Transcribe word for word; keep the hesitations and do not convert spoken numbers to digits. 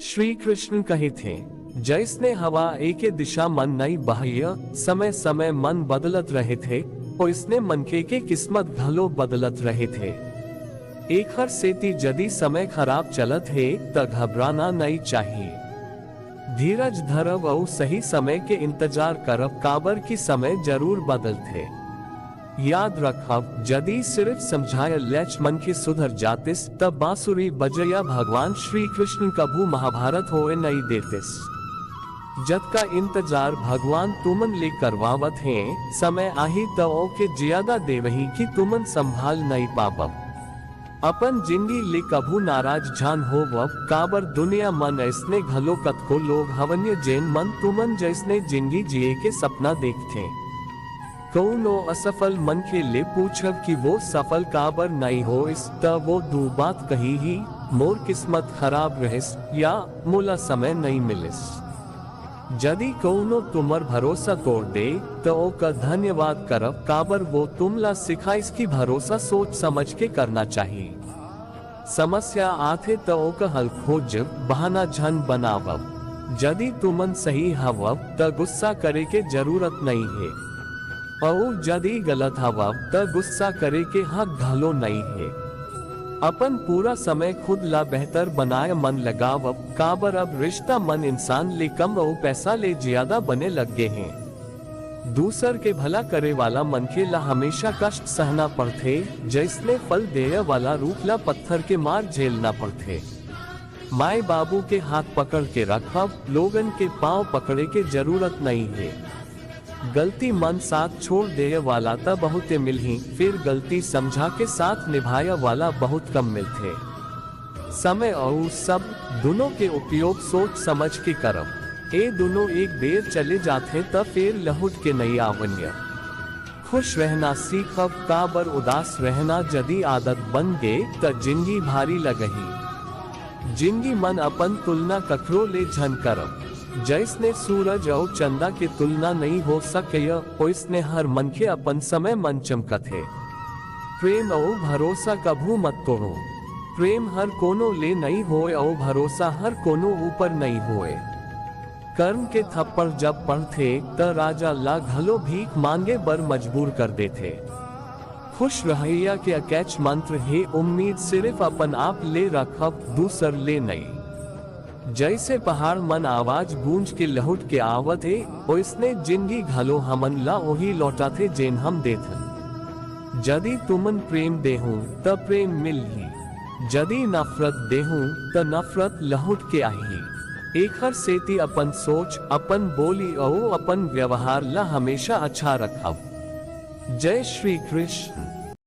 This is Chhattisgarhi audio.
श्री कृष्ण कहिथे, जइसने हवा एके दिशा मन नइ बहय, समय-समय मन बदलत रहिथे, ओइसने मनखे के किस्मत घलो बदलत रहिथे। एखर सेती जदि समय खराब चलत हे, त घबराना नइ चाही। धीरज धरव अउ सही समय के इंतजार करव, काबर कि समय जरूर बदलथे। याद रखव, जदि सिरिफ समझाय लेच मनखे सुधर जातिस, त बांसुरी बजइया भगवान श्री कृष्ण कभू महाभारत होय नइ देतिस। जतका इंतजार भगवान तुमन ले करवावत हें, समय आही त ओके जियादा देवही कि तुमन संभाल नइ पावव। अपन जिनगी ले कभू नाराज झन होवव, काबर दुनिया मन अइसने घलो कतको लोग हवंय, जेन मन तुमन जइसने जिनगी जिये के सपना देखथें। कउनो असफल मनखे ले पूछव कि वो सफल काबर नइ होइस, त वो दू बात कहिही, "मोर किस्मत खराब रहिस" या "मोला समय नइ मिलिस।" जदि कउनो तुमर भरोसा तोड़ दे, त ओकर धन्यवाद करव, काबर वो तुमला सिखाइस कि भरोसा सोच समझ के करना चाही। समस्या आथे, त ओकर हल खोजव, बहाना झन बनावव। जदि तुमन सही हवव, त गुस्सा करे के जरूरत नइ हे, अउ जदि गलत हवव, त गुस्सा करे के हक घलो नइ हे। अपन पूरा समय खुद ला बेहतर बनाय मन लगावव, काबर अब रिश्ता मन इंसान ले कम अउ पैसा ले जियादा बने लग गे हें। दूसर के भला करे वाला मनखे ला हमेशा कष्ट सहना पड़थे, जइसने फल देय वाला रूख ला पत्थर के मार झेलना पड़थे। माय बाबू के हाथ पकड़ के रखव, लोगन के पांव पकड़े के जरूरत नइ हे। गलती मन साथ छोड़ देय वाला त बहुते मिलही, फेर गलती समझा के साथ निभाय वाला बहुत कम मिलथे। समय अउ सब दुनों के उपयोग सोच समझ के करव। ए दुनों एक बेर चले जाथे, त फेर लहुट के नइ आवंय। खुश रहना सीखव, काबर उदास रहना जदि आदत बन गे, त जिनगी भारी लगही। जिनगी मन अपन तुलना कखरो ले झन करव। जइसने सूरज अउ चंदा के तुलना नइ हो सकय, ओइसने हर मनखे अपन समय मन चमकथे। प्रेम अउ भरोसा कभू मत तोड़ो। प्रेम हर कोनो ले नइ होय अउ भरोसा हर कोनो ऊपर नइ होय। कर्म के थप्पड़ जब पड़थे, त राजा ला घलो भीख मांगे बर मजबूर कर देथे। खुश रहइया के अकेच मंत्र हे, उम्मीद सिरिफ अपन आप ले रखव, दूसर ले नइ। जइसे पहाड़ मन आवाज गूंज के लहुट के आवत हे, ओइसने जिनगी घलो हमन ला ओही लौटाथे, जेन हम देथन। जदि तुमन प्रेम देहू, त प्रेम मिलही। जदि नफरत देहू, त नफरत लहुट के आही। एखर सेती अपन सोच, अपन बोली अउ अपन व्यवहार ला हमेशा अच्छा रखव। जय श्री कृष्ण।